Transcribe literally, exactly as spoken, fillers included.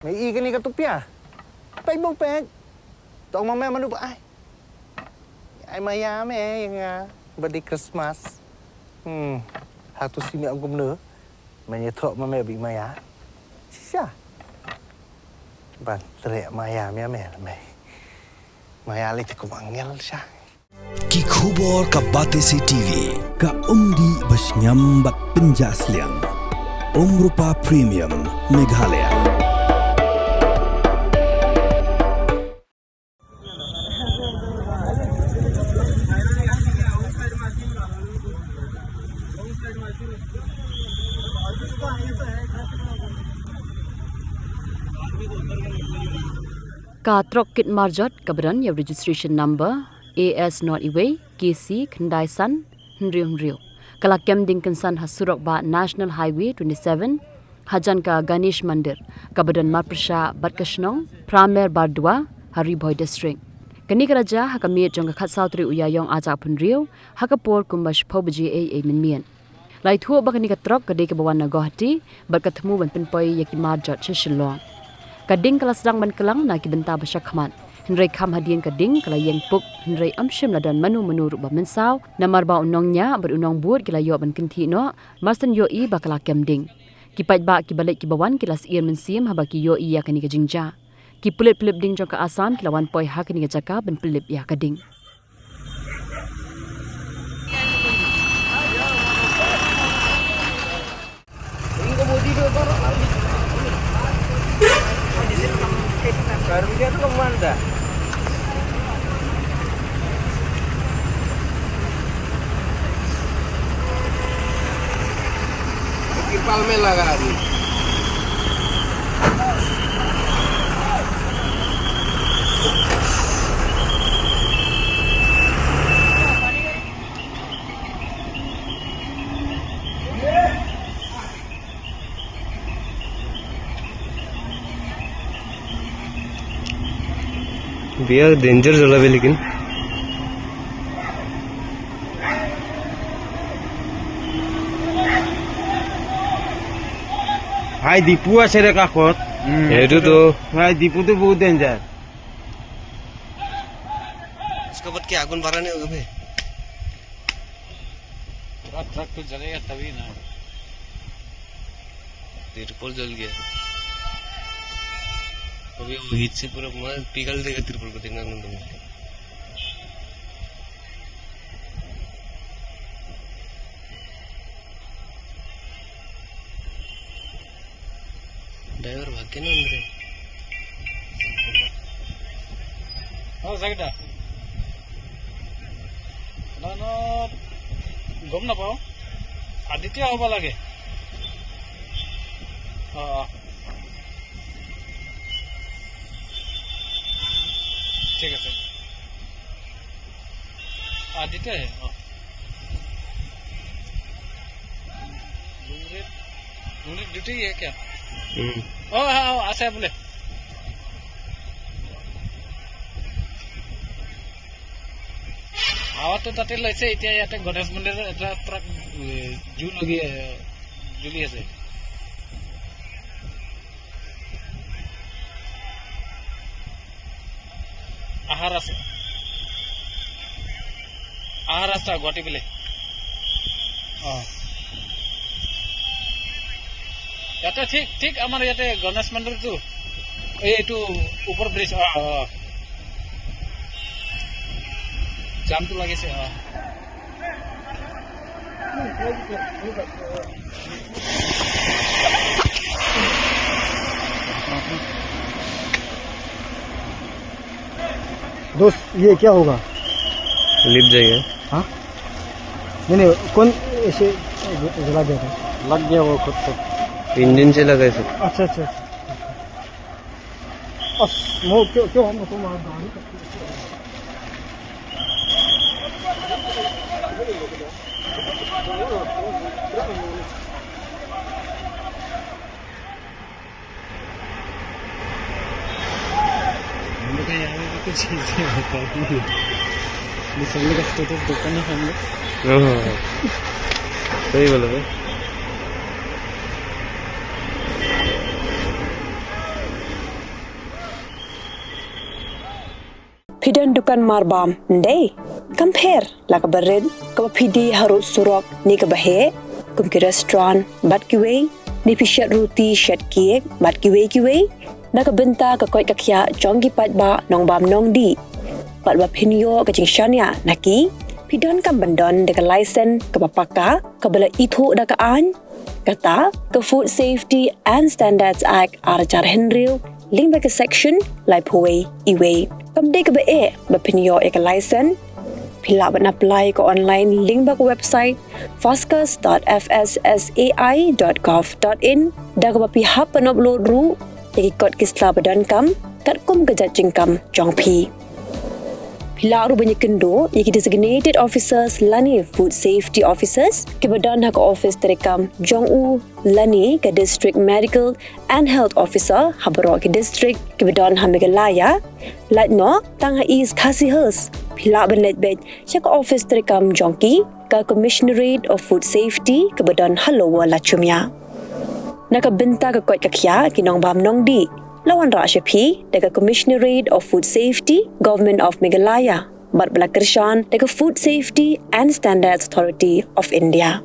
Me i kane ka tupia. Peit mo peit. Tong ma me manu ba ai. Ai maya me ïa nga. Ba dei Christmas. Hmm. Hatu si me ong kumno. Me ïathuh ma me ba i maya. Shisha. Ban treh maya me me me. Maya lei te kum angel sha. Ki khubor ka Batesi TV, ka umdih ba shngiam bad pynjah sliang. Umrupa Premium, Meghalaya. Ka trok kit marjot kaba don ïa u registration number A S not iwei K C khyndai san hynriew hynriew ka la kem ding kynsan ha surok ba National Highway twenty-seven, hajan ka Ganesh Mandir, kaba don marpyrshah bad ka shnong Pramer Bardwa, ha Ri Bhoi District. Kane ka la jia ha ka miet jong ka khatsaw tarik u Ïaïong arhajar arphew hynriew, ha ka por kumba shiphew baje eiei mynmiet. La ïathuh ba kane ka trok ka dei kaba wan na Guwahati bad ka thmu ban pynpoi ïa ki marjot sha Shillong. Ka ding ka la sdang ban kyllang na ki bynta ba shakhmat, hynrei kham hadien ka ding ka la ïeng puk, hynrei ym shym la don mano mano ruh ba mynsaw, namar ba u nongñiah bad u nongbud ki la ïoh ban kynthih noh, marshen ïohi ba ka la kem ding. Ki paidbah kiba leit kiba wan ki la syier mynsiem haba ki ïohi ïa kane ka jingjia. Ki pulit pynlip ding jong ka Assam ki la wan poi ha kane ka jaka ban pynlip ïa ka ding. Palmela gari. भैया, डेंजर जगह पे लेकिन। ভাই, ডিপু আছে ৰে কাষত। উম। সেইটোতো। ভাই, ডিপুটো বহুত ডেঞ্জাৰ। इसका बट क्या आगुन बारा नहीं होगा बे? पूरा ट्रक तो जलेगा तभी ना। तिरपल जल गया। अभी वो हीट से पूरा मस्त पिघल देगा तिरपल को, देखना तुम। ड्राइवर भाग के ना अंदर। हाँ, जागदा। ना, ना, गम ना पाओ। आदित्य आओ वाला के। हाँ, हाँ। ठीक है, सर। आदित्य है, हाँ। डूंगरे, डूंगरे ड्यूटी है क्या? हम्म। ओ, हाँ, हाँ, आशा बोले। হাৱাটো তাতে লৈছে, এতিয়া ইয়াতে গণেশ মন্দিৰৰ এটা ট্ৰাক, এ, জুই লাগি, এ, জ্বলি আছে। আহা ৰাস্তা, আহা ৰাস্তা গুৱাহাটী পিনে। অ। ইয়াতে ঠিক, ঠিক আমাৰ ইয়াতে গণেশ মন্দিৰটো, এই এইটো ওপৰ ব্ৰিজ, অ, অ। জামটো লাগিছে, অ। दोस्त, ये क्या होगा? लिप जाएगा। हाँ? नहीं, नहीं, कौन ऐसे जला दिया था? लग गया वो खुद से। इंजन से लगा है सर। अच्छा, अच्छा, अच्छा। अस, मो, क्यों, क्यों हम तो मार डाल। हम लोग के यहाँ पे कुछ चीजें होता है। ये सब लोग का स्टेटस देखा ना हम लोग। हाँ, हाँ, हाँ। सही बोला भाई। Phi don dukan marbam, ym dei? Kam pher la kaba rit, kaba phi die harud surok ne kaba heh, kum ki restaurant bad kiwei, ne phi shet ruti, shet cake bad kiwei kiwei, na ka bynta ka koit ka khiah jong ki paidbah nongbam nongdih, bad ba phin ïoh ka jingshaniah na ki, phi donkam ban don da ka license kaba paka, kaba la ithuh da ka aiñ, kata ka Food Safety and Standards Act ar hajar hynriew, lyngba ka section laiphew wei E wei. Kam dei kaba eh ba phin ïoh ïa ka license. Phi lah ban apply ka online lyngba ka website foscus dot F S S A I dot gov dot in, da kaba phi hap ban upload ruh ïa ki kot ki sla ba donkam, katkum ka jait jingkam jong phi. Phi lah ruh ban ïakynduh ïa ki designated officers lane food safety officers kiba don ha ka office treikam jong u lane ka district medical and health officer ha baroh ki district kiba don ha Meghalaya. Lait noh tang ha East Khasi Hills, phi lah ban leit beit sha ka office treikam jong ki, ka Commissionerate of Food Safety kaba don ha Lower Lachumia. Na ka bynta ka koit ka khiah ki nongbam nongdih, la wanrah sha phi da ka Commissionerate of Food Safety, Government of Meghalaya, bad ba la kyrshan da ka Food Safety and Standards Authority of India.